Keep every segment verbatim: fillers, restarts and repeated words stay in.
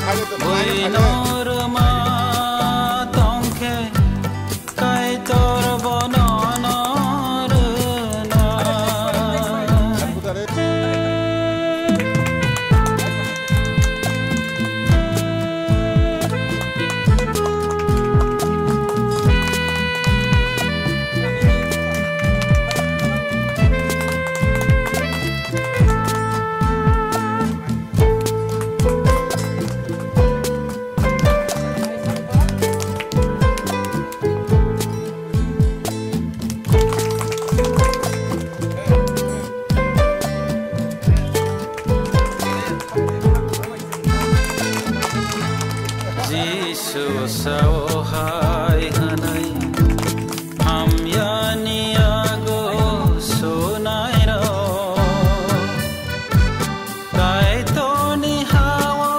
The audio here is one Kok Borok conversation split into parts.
Buino rwma tongkhe Kaitor bono no rwna. Jisu sao hai hwnwi, hamyani yago sunairok. Kaitorni ha-o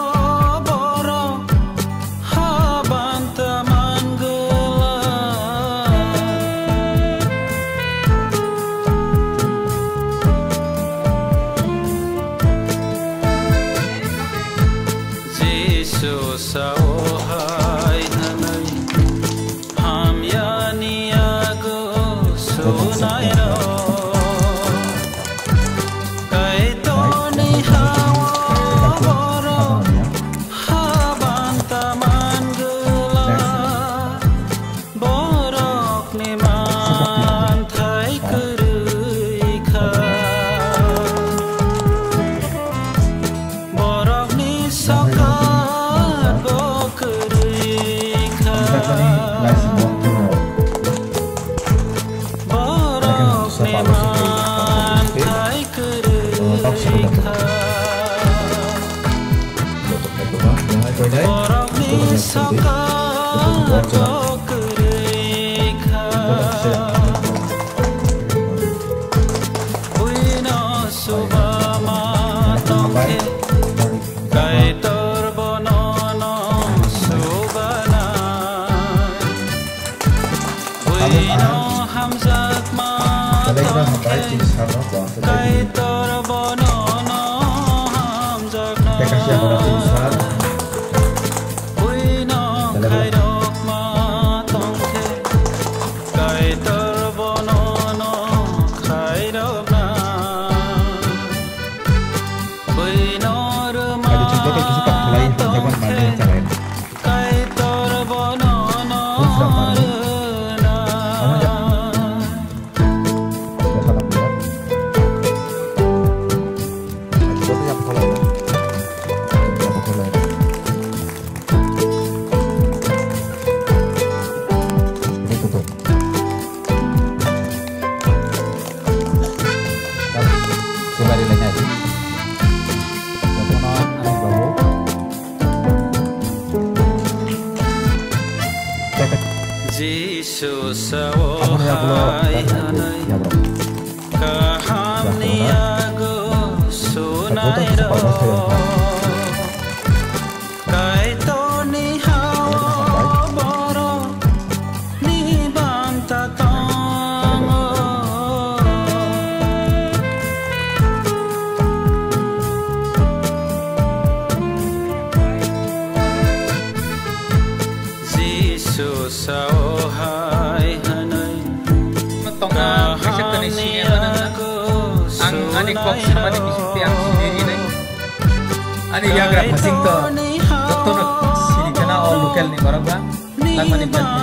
borok habanta mangwlak. Jisu sao hai hwnwi, hamyani yago sunairok. Kaitorni ha-o borok habanta mangwlak. Borokni manthai kwrwi kha. Borokni sokat bo kwrwi kha. Borokni manthai kwrwi kha. Borokni sokat bo kwrwi kha. Buino suba ma tongkhe, Kaitor bono no subana. Buino hamjakma tongkhe, Kaitor bono no hamjakna. Buino khairokma tongkhe, Kaitor bono no khairokna. Buino rwma tongkhe, Kaitor bono no rwna. Jisu sao hai hwnwi, kahamni yago sunairok. Kaitorni ha-o borokni banta tongo. Jisu sao hai hwnwi, tongo, kaisa twnwi sini yago ang ani kok sanani bisingtwi ang sini rinai. Ani yagra phasing to, jotono siri khana o local ni borok ba, langmani bwrwi.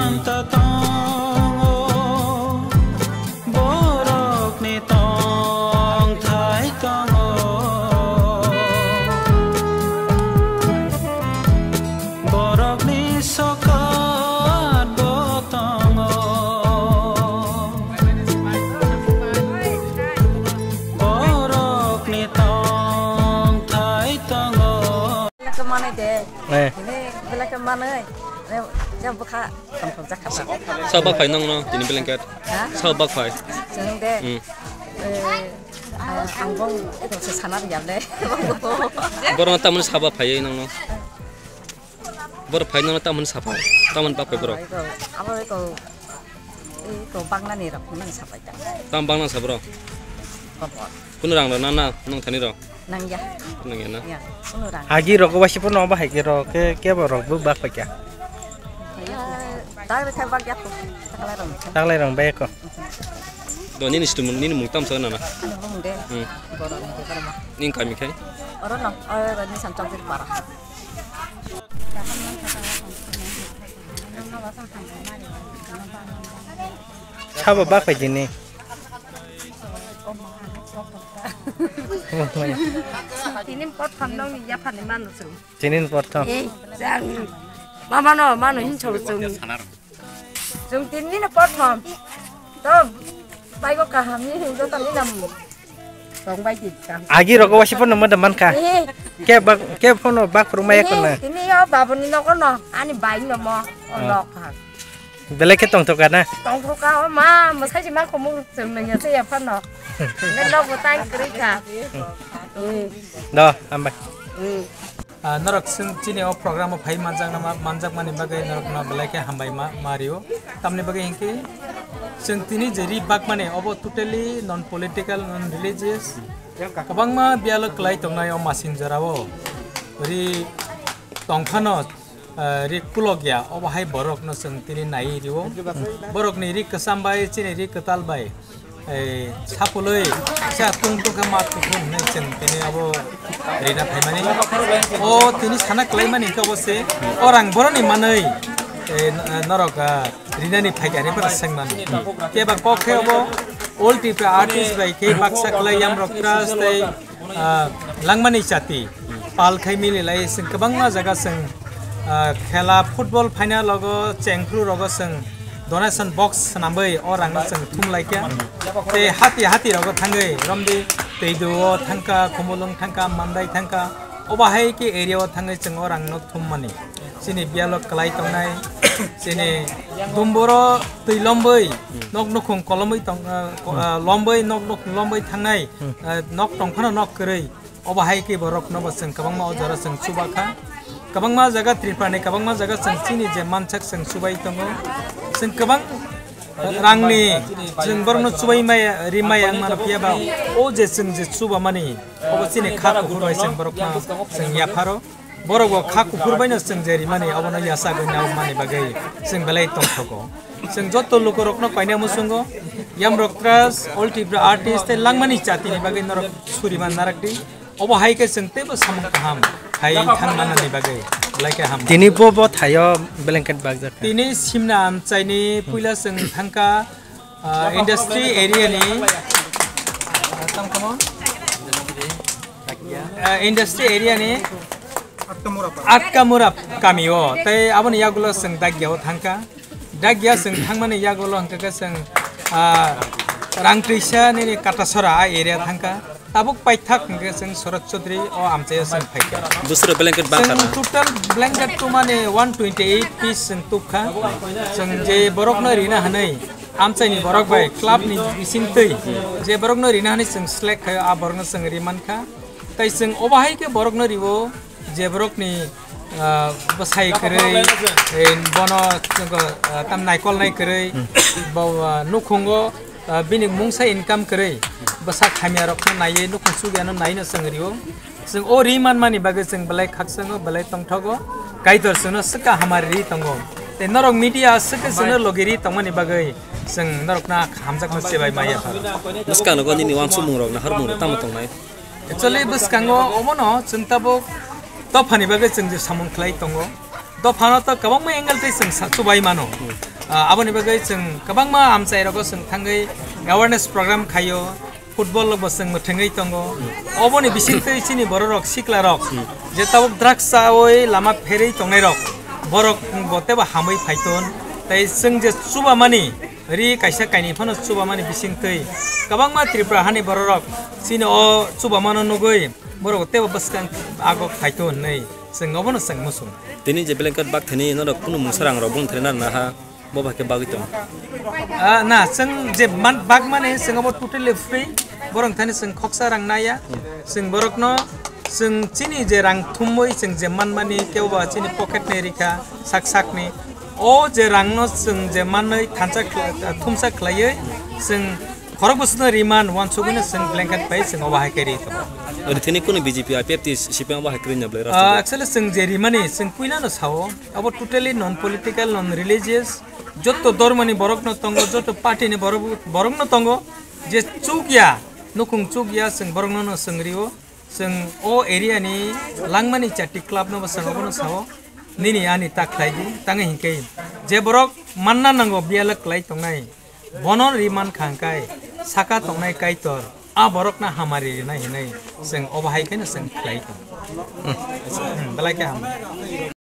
Borokni tongthai tongo, borokni sokat bo tongo. Borokni tongthai tongo. Belai khe manai de. Eh. Ini belai khe manai. Ini jam bukha. Sa bak phai nong no tini blanket. Ha? Sa bak phai. Chwng de. Hmm. Eh, ang bong ito se sana riyam de. Borok tamoni sa bak phai nong no. Borok phai nong no tamoni sa phai. Tamoni bak phai borok. Abo ito, abo ito, ito bangna ni rok nang sa phai ta. Tam bangna sa borok. Kono rang rok na na nong thani rok. Nangya. Nangya na? Ya, kuno rang. Agi rogo wasi pono bahai ke ro ke, ke bo rok bu bak paikya. Dai bethai bak ya ko. Taklai rong. Taklai rong bai ko. Do nini situ nini mung tam sa na na. Ano mung de. Hmm. Boro ni de boro ma. Ning kami khai? Oro no, oro ni san chok para. Sabo bak pai jini. Tini prothom nongni yaphani mano chwng. Tini prothom. Ei, chang. Mama no, mano hin cholo chwng. Chwng tini no prothom. Tom, baigo kaham ni hin joto ni nam. Tong bai di kam. Agi rogo wasi pono moda mankha. Eh. Ke bak, ke pono bak phuru maya kona. Tini yo babuni nogo no, ani bai no mo, o nok ha. Belai khe tongthoka na? Tongthoka, o ma, mwsai se ma khomu chwng nangya se ya phano. Ne nogo tang kwrwi kha. Hmm. Do, hambai. Hmm. Ah, norok chwng chini o program o phai manjakna ma-, manjakmani bagwi norokno belai khe hambai ma, ma rio. Tamni bagwi hinkhe chwng tini je ri bakmani obo totally non political, non religious. Kwbangma biyalo kwlai tongnai o masing jorao. Ri tongphano ah, ri kulok ya, obo hai borok no chwng tini nai rio. Borok ni ri kwcham bai, chini ri kwtal bai, eh, sapuloi, sa tung tung khe ma tukhum hinwi chwng tini abo rina phaimani. O tini sana kwlai mani khe obo se, o rang boroni manwi, eh, n-, norok, ah, rinani phaikha hinwi bono swngmani. Kebo kok khe obo All Tripura artist bai khe baksa kwlai Yamrok Trust tei ah, langmani chati pal khai mili lai chwng kwbangma jaga chwng, ah, khela football final rogo chengphru rogo chwng donation box swnamwi o rang no chwng thum lai kha. Tei hati hati rogo thangwi romdi tei do o thangkha, Khumulwng thangkha, Mandai thangkha, obo hai khe area o thangwi chwng o rang no thum mani. Chini biyalo kwlai tongnai, chini dumboro twi lomboi, nok nukhung kolomwi tong, ah, ko-, ah, lomboi, nok nukhung lomboi thangnai, ah, nok tongphano nok kwrwi. Obo hai khe borokno bo chwng kwbangma o jora chwng chuba kha. Kwbangma jaga Tripura ni kwbangma jaga chwng chini je mansak chwng chubai tongo. Chwng kwbang rangni chwng borokno chubai maya, ri maya wng mano, phiya ba o je chwng je chuba mani, obo chini kha kuphur bai chwng borokno chwng yapharo. Borok bo kha kuphur baino chwng je rimani, obono yachagwi naumani bagwi chwng belai tongthogo. Chwng joto lukurokno koinai muchungo, Yamrok Trust, All Tripura Artist tei langmani chatini bagwi norok suriman narakdi. Obo hai khe chwng teibo samung kaham hai thangmanani bagwi belai khe ham. Tini bo bo thaio blanket bakjak kha. Tini Simna amchaini puila chwng thangkha, ah, industry area ni, ah, tamo tamo? Ah, industry area ni Atkamura kami o, tei aboni yagulo chwng Dagia o thangkha. Dagia chwng thangmani yagulo hwnkhe khe chwng, ah, Rangtwisa nini Katasora a area thangkha. Tabuk paithak hwnkhe chwng Sorot Chaudhary o amchaio chwng phaikha. Bwswrok blanket bangkha na? Chwng total blanket tumani one twenty eight piece chwng tubkha. Chwng je borokno rina hwnwi amchaini borok bai club ni bisingtwi je borokno rina hwnwi chwng select khaio, a borokno chwng ri mankha. Tei chwng obo hai khe borokno rio, je borokni, ah, bwsai kwrwi, eh, bono, ah, tam naikol nai kwrwi, bo, ah, nukhungo, ah, bini mungsa income kwrwi, bwsak hamya rokno naiwi, nukhung chukya no naiwi no chwng rio. Chwng o ri manmani bagwi chwng belai khakchangno, belai tongthogo, Kaitor chwngno swkang hamari ri tongo. Tei norok media swkang chwngno logi ri tongmani bagwi chwng norokno hamjakma chibai maya. Bwskango nini uansukmung rok, naharmung rok tamo tongnai? Actually, bwskango omono chwng tabuk dophani bagwi chwng je samung khlai tongo. Dophano to kwbangma angle tei chwng sa-, chubai mano. Ah, aboni bagwi chwng kwbangma amchai rogo chwng thangwi awareness program khaio, football rokbo chwng mwthangwi tongo. Oboni bisingtwi chini bororok, siklarok je tabuk drugs chawi lama pherwi tongnairok, borok bo teibo hamwi phaiton. Tei chwng je chubamani, ri kaisa kainwi phano chubamani bisingtwi kwbangma Tripura hani bororok chini o chubamano nugwi borok teibo bwskang ago phaito hwnwi chwng obono chwng muchung. Tini je blanket bakthani norok kunu mungsa rangrok bumthani narwkna ha, bo bai khe bagwi tong? Ah, na, chwng je man-, bakmani chwng obo totally free, borok thani chwng khoksa rang naya, chwng borokno chwng chini je rang thumwi chwng je manmani kebo ba chini pocket ni rikha sak sakni, o je rangno chwng je manwi thansa khla-, thumsa khlaiwi chwng khorok bwswkno riman uansugwino chwng blanket bai chwng obo hai khe ri tongo. Ori thini kunu B J P, I P F T, C P M bahai kwrwi na belai rasta. Ah, actually, chwng je rimani, chwng puinano sao, abo totally non political, non religious, jotto dormoni borokno tongo, jotto party ni borok, borokno tongo, je chukya, nukhung chukya, chwng borokno no chwng rio, chwng o area ni langmani chatti club no bo chwng obono sao, nini ani ta khlai di, tangwi hinkhe je borok manna nango biyalak kwlai tongnai, bono ri man kha hwnkhe saka tongnai Kaitor, a borokno hamari rinai hinwi chwng obo hai kheno chwng khlai tong. Hmm, belai khe hambai.